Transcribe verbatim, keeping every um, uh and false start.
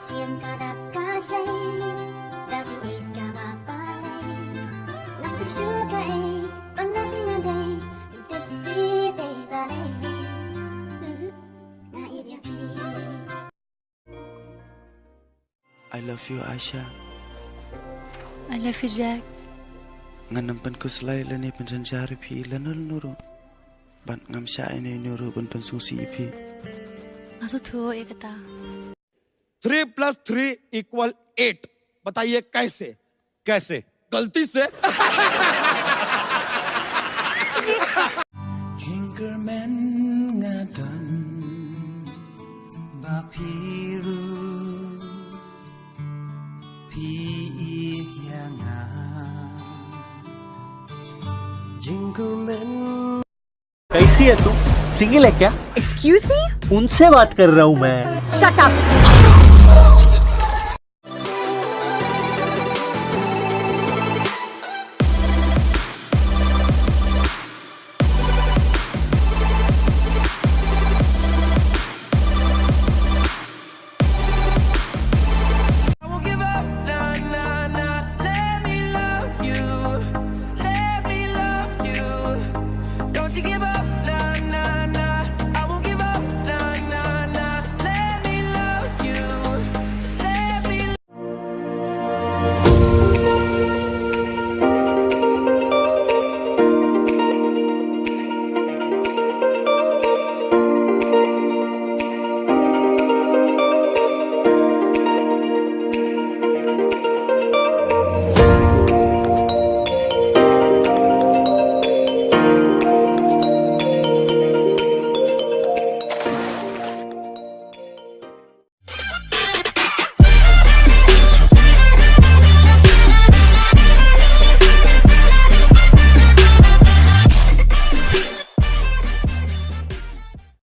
Siang ka dap ka shlei, da jingïeit kaba balei. Ngam tip shuh kaei ban leh, te nga dei ban tip shi te balei. Nga ïeit ïa phi. I love you, Aisha. I love you, Jack. Ngan ym pynkhuslai lane pynsynshar ïa phi lano lano ruh. Bad ngam shah ïa uno uno ruh ban pynsngewsih ïa phi. Nga sngewthuh ïa kata. Three plus three equal eight. बताइए कैसे? कैसे? गलती से। Jingerman nga don ba phi ruh phi ïeit ïa nga. Jingerman. कैसी है तू? सिंगल है क्या? Excuse me? उनसे बात कर रहा हूँ मैं। Shut up!